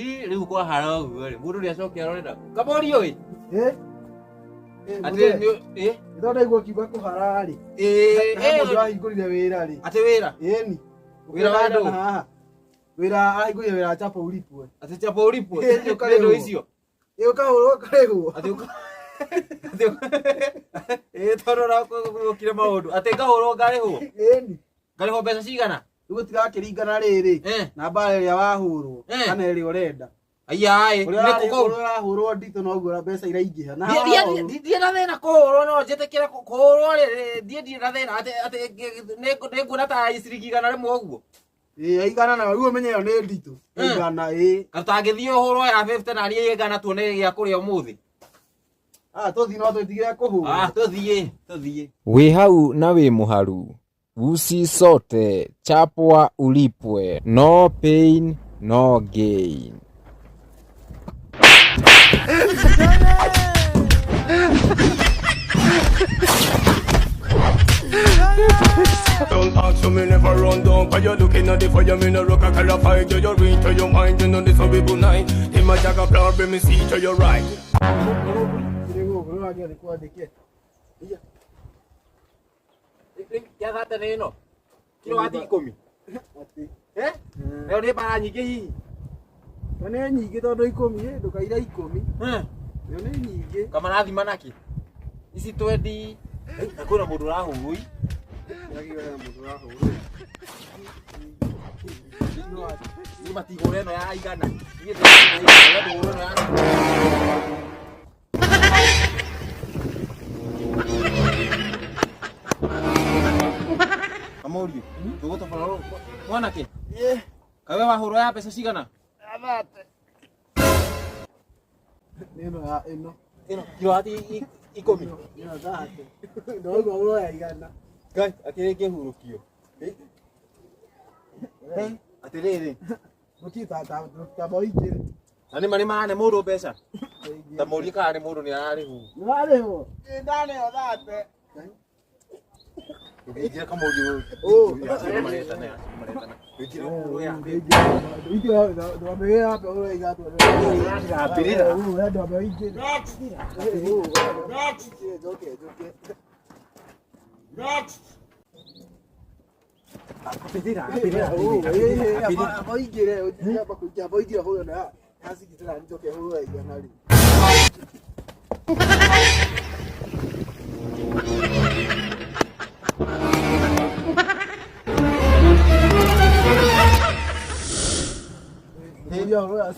Rĩu kwahara ũguo rĩ, mũndũ nĩ acoke arore na kamorio ĩ. Eh? Eh, Atĩ mũthee, nĩ ĩ nĩ ndaigua ũkiuga kũhara rĩ. ĩ Na he mũndũ ĩ wahingũrire wĩra rĩ. atĩ wĩra. Ĩni. Wĩra wa ndũ? Na haha. Wĩra ahingũrire wĩra wa chapa ulipwe. Atĩ chapa ulipwe. Ĩ, nĩ ũkarĩhwo. Nĩ ndũ icio. Ĩ ũkahũrwo ũkarĩhwo. Atĩ ũka atĩ ĩ tondũ ũrakũgũkire maũndũ. Atĩ ngahũrwo ngarĩhwo. Ĩni. Ngarĩhwo mbeca cigana? Rĩu gũtigakĩringana rĩrĩ. Eh. Na mbara ĩrĩa wahũrwo Eh. kana ĩrĩa ũrenda. Aya ĩ. Ũrĩa Nĩ ũrarĩ- kũu. ũrĩa ũrahũrwo nditũ noguo mbeca iraingĩha. Na haha ũũ. Ndirĩ na thĩna kũhũrwo no njĩtĩkĩre kũhũrwo rĩ ndiĩ ndirĩ na thĩna atĩ atĩ nĩ nguona ta ciringi 100 ũguo. Ĩ igana na rĩu ũmenye ĩyo nĩ nditũ. Eh. Igana ĩ. Tũtangĩthiĩ ũhũrwo ya 50 na niĩ igana tuone gĩa kũrĩa ũmũthĩ. Ah, tũthiĩ no twĩtigĩre kũhũrwo. Ah, tũthiĩ tũthiĩ. Wĩ hau na wĩ mũharu, usisote, chapwa ulipwe, no pain no gain. Don't ask so me never run down. Cause you're looking at the fire, me no rock a color fight. You reach to your mind, you know this how we go night. Him a jack a plan, bring me see to your right. Nĩ gũkũ nĩ wagĩa nĩ kwandĩke. Kĩa thate nĩ ĩno kilowati 10. Atĩ. Eh? Ĩyo nĩ mbara nyingĩ hihi. Na nĩ nyingĩ tondũ 10 ĩ ndũkaire 10. Eh. Ĩyo nĩ nyingĩ. Kamarathima nakĩ? Ici twendi. Na kwĩna mũndũ ũrahũrwo ii. Ndĩraigua hena mũndũ ũrahũrwo. Niĩ matigũra ĩno ya igana. Niĩ ndĩragũra ĩno ya Kamũriũ, tũgũtobora mwanake. Ĩ. Kawe wahũrwo ya mbeca cigana? Nĩ ĩno ya ĩno. Ĩno kilowati 10. Ĩno thate. Ndauga ũroya igana. Ngai, akĩrĩ kĩhurũkio. Atĩrĩrĩ, Gũtirĩ ta ta ta ũingĩre. na nĩ marĩ marane mũndũ mbeca. Ta mũrie kana nĩ mũndũ nĩ ararĩhwo. Nĩ warĩhwo? Ĩ ndaneo thate. Ndũngĩingĩra kamũriũ. Ũ. Acio maretana, acio maretana. Wĩingĩre ũhũrwo ya Yeah.